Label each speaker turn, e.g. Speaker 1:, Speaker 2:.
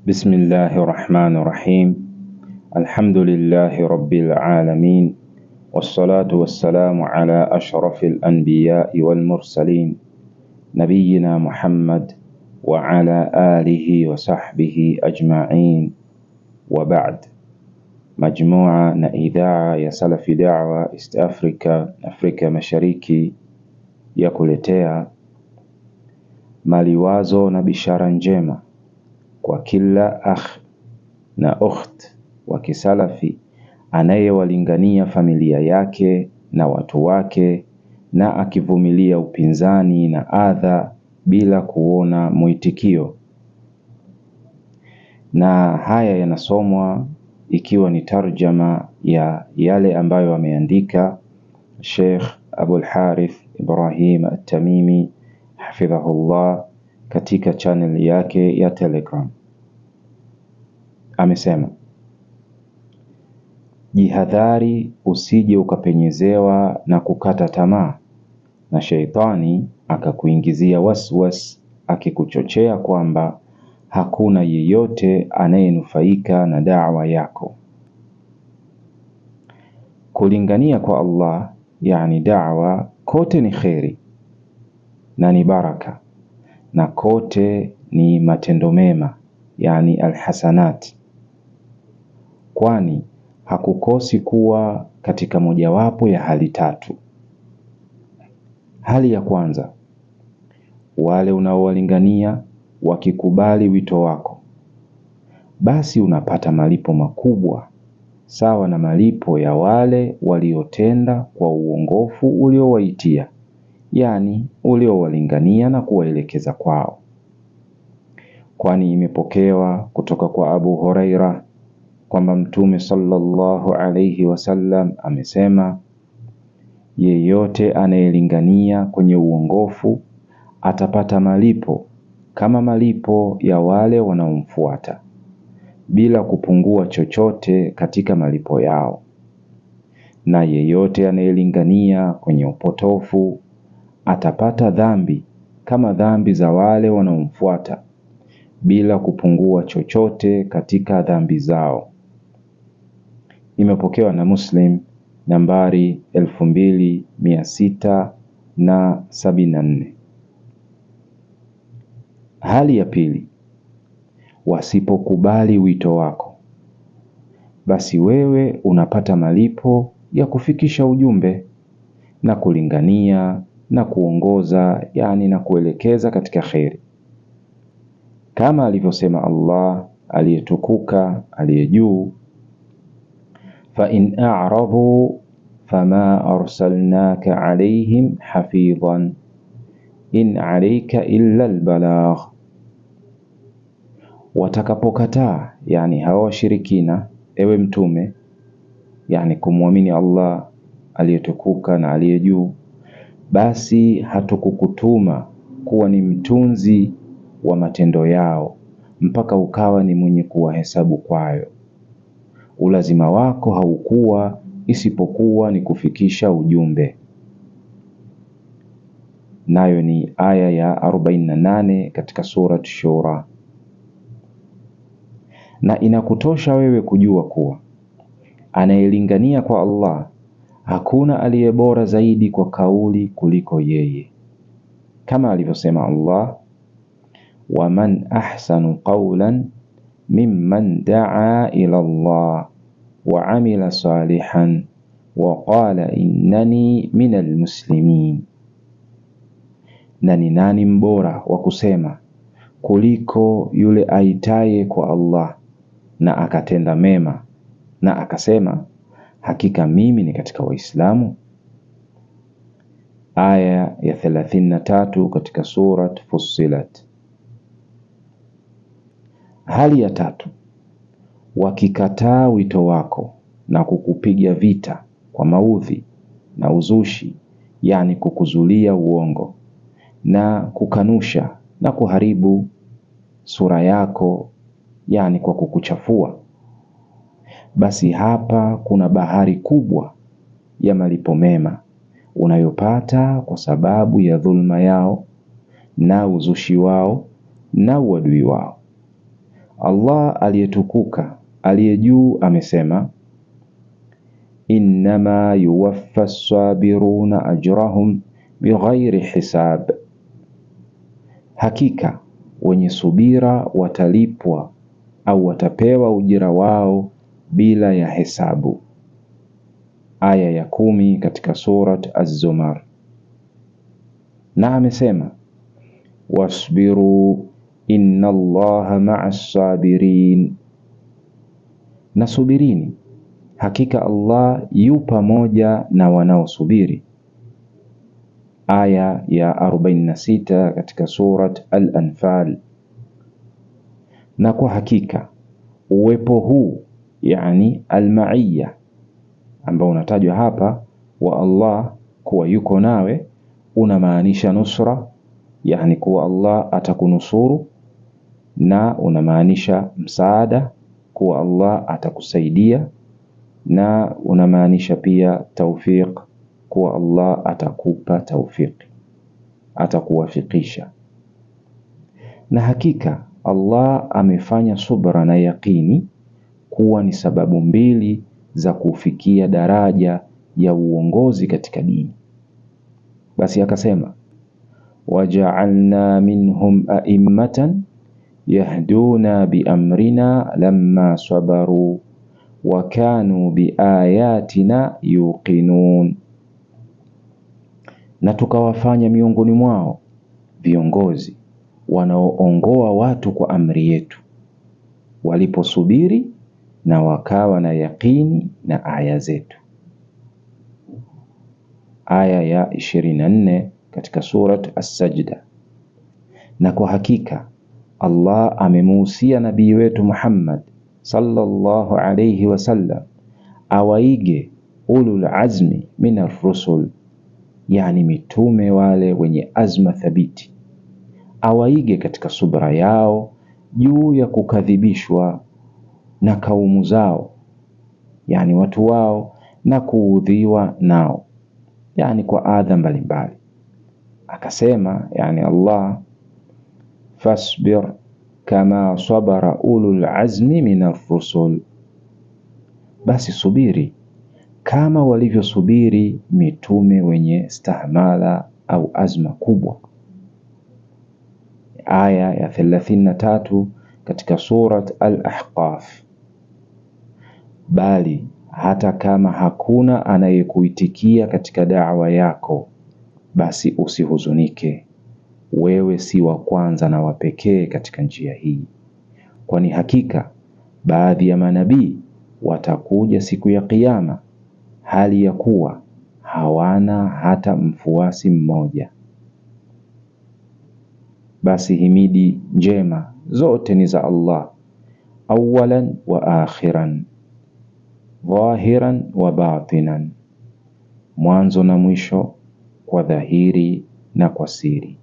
Speaker 1: Bismillahi rahmani rahim. Alhamdulillahi rabbil alamin wassalatu wassalamu ala ashrafil anbiyai wal mursalin nabiyina Muhammad wa ala alihi wa sahbihi ajma'in wa ba'd. Majmua na idhaa ya Salafi Da'wa East Africa, Afrika Mashariki ya kuletea maliwazo na bishara njema kwa kila akh na ukht wa kisalafi anayewalingania familia yake na watu wake na akivumilia upinzani na adha bila kuona mwitikio. Na haya yanasomwa ikiwa ni tarjama ya yale ambayo ameandika Sheikh Abul Harith Ibrahim At-Tamimi hafidhahullah katika channel yake ya Telegram. Amesema, jihadhari usije ukapenyezewa na kukata tamaa na sheitani akakuingizia waswas akikuchochea kwamba hakuna yeyote anayenufaika na da'wa yako. Kulingania kwa Allah, yani da'wa, kote ni kheri na ni baraka na kote ni matendo mema, yani alhasanat, kwani hakukosi kuwa katika mojawapo ya hali tatu. Hali ya kwanza, wale unaowalingania wakikubali wito wako, basi unapata malipo makubwa sawa na malipo ya wale waliotenda kwa uongofu uliowaitia, yani uliowalingania na kuwaelekeza kwao. Kwani imepokewa kutoka kwa Abu Huraira kwamba Mtume sallallahu alayhi wasallam amesema, yeyote anayelingania kwenye uongofu atapata malipo kama malipo ya wale wanaomfuata bila kupungua chochote katika malipo yao. Na yeyote anayelingania kwenye upotofu atapata dhambi kama dhambi za wale wanaomfuata bila kupungua chochote katika dhambi zao. Imepokewa na Muslim nambari 2674. Hali ya pili, wasipokubali wito wako, basi wewe unapata malipo ya kufikisha ujumbe na kulingania na kuongoza, yani na kuelekeza katika kheri, kama alivyosema Allah aliyetukuka aliye juu, fa in a'radu fama arsalnaka alayhim hafidhan in alayka illa albalagh, watakapokataa, yani hawa washirikina, ewe Mtume, yani kumwamini Allah aliyetukuka na aliye juu, basi hatukukutuma kuwa ni mtunzi wa matendo yao mpaka ukawa ni mwenye kuwahesabu kwayo. Ulazima wako haukuwa isipokuwa ni kufikisha ujumbe. Nayo ni aya ya 48 katika Surat Shura. Na inakutosha wewe kujua kuwa anayelingania kwa Allah hakuna aliye bora zaidi kwa kauli kuliko yeye, kama alivyosema Allah, waman ahsanu qawlan mimman daa ila Allah wa amila salihan wa qala innani minal muslimin, na ni nani mbora wa kusema kuliko yule aitaye kwa Allah na akatenda mema na akasema hakika mimi ni katika Waislamu. Aya ya 33 katika Surat Fussilat. Hali ya tatu, wakikataa wito wako na kukupiga vita kwa maudhi na uzushi, yani kukuzulia uongo na kukanusha na kuharibu sura yako, yani kwa kukuchafua, basi hapa kuna bahari kubwa ya malipo mema unayopata kwa sababu ya dhulma yao na uzushi wao na uadui wao. Allah aliyetukuka aliye juu amesema, innama yuwaffa sabiruna ajrahum bighairi hisab, hakika wenye subira watalipwa au watapewa ujira wao bila ya hesabu. Aya ya 10 katika Surat Az-Zumar. Na amesema wasbiru inna Allaha ma'as sabirin, na subirini, hakika Allah yu pamoja na wanaosubiri. Aya ya 46 katika Surat Al-Anfal. Na kwa hakika uwepo huu, yani almaiya, ambao unatajwa hapa wa Allah kuwa yuko nawe, unamaanisha nusra, yani kuwa Allah atakunusuru, na unamaanisha msaada, kuwa Allah atakusaidia, na unamaanisha pia taufiq, kuwa Allah atakupa taufiki, atakuwafikisha. Na hakika Allah amefanya subra na yaqini kuwa ni sababu mbili za kufikia daraja ya uongozi katika dini. Basi akasema waja'alna minhum a'immatan yahduna biamrina lamma sabaru wa kanu biayatina yuqinun, na tukawafanya miongoni mwao viongozi wanaoongoa watu kwa amri yetu, waliposubiri na wakawa na yaqini na aya zetu. Aya ya 24 katika Surat As-Sajda. Na kwa hakika Allah amemuhusia nabii wetu Muhammad sallallahu alayhi wasallam awaige ulul azmi min ar-rusul, yani mitume wale wenye azma thabiti, awaige katika subra yao juu ya kukadhibishwa na kaumu zao, yani watu wao, na kuudhiwa nao, yani kwa adha mbalimbali. Akasema yani Allah, fasbir kama sabara ulul azmi min ar-rusul, basi subiri kama walivyosubiri mitume wenye stahmala au azma kubwa. Aya ya 33 katika Surat Al-Ahqaf. Bali hata kama hakuna anayekuitikia katika da'wa yako, basi usihuzunike, wewe si wa kwanza na wa pekee katika njia hii, kwani hakika baadhi ya manabii watakuja siku ya Kiyama hali ya kuwa hawana hata mfuasi mmoja. Basi himidi njema zote ni za Allah, awalan wa akhiran, dhahiran wa batinan, mwanzo na mwisho, kwa dhahiri na kwa siri.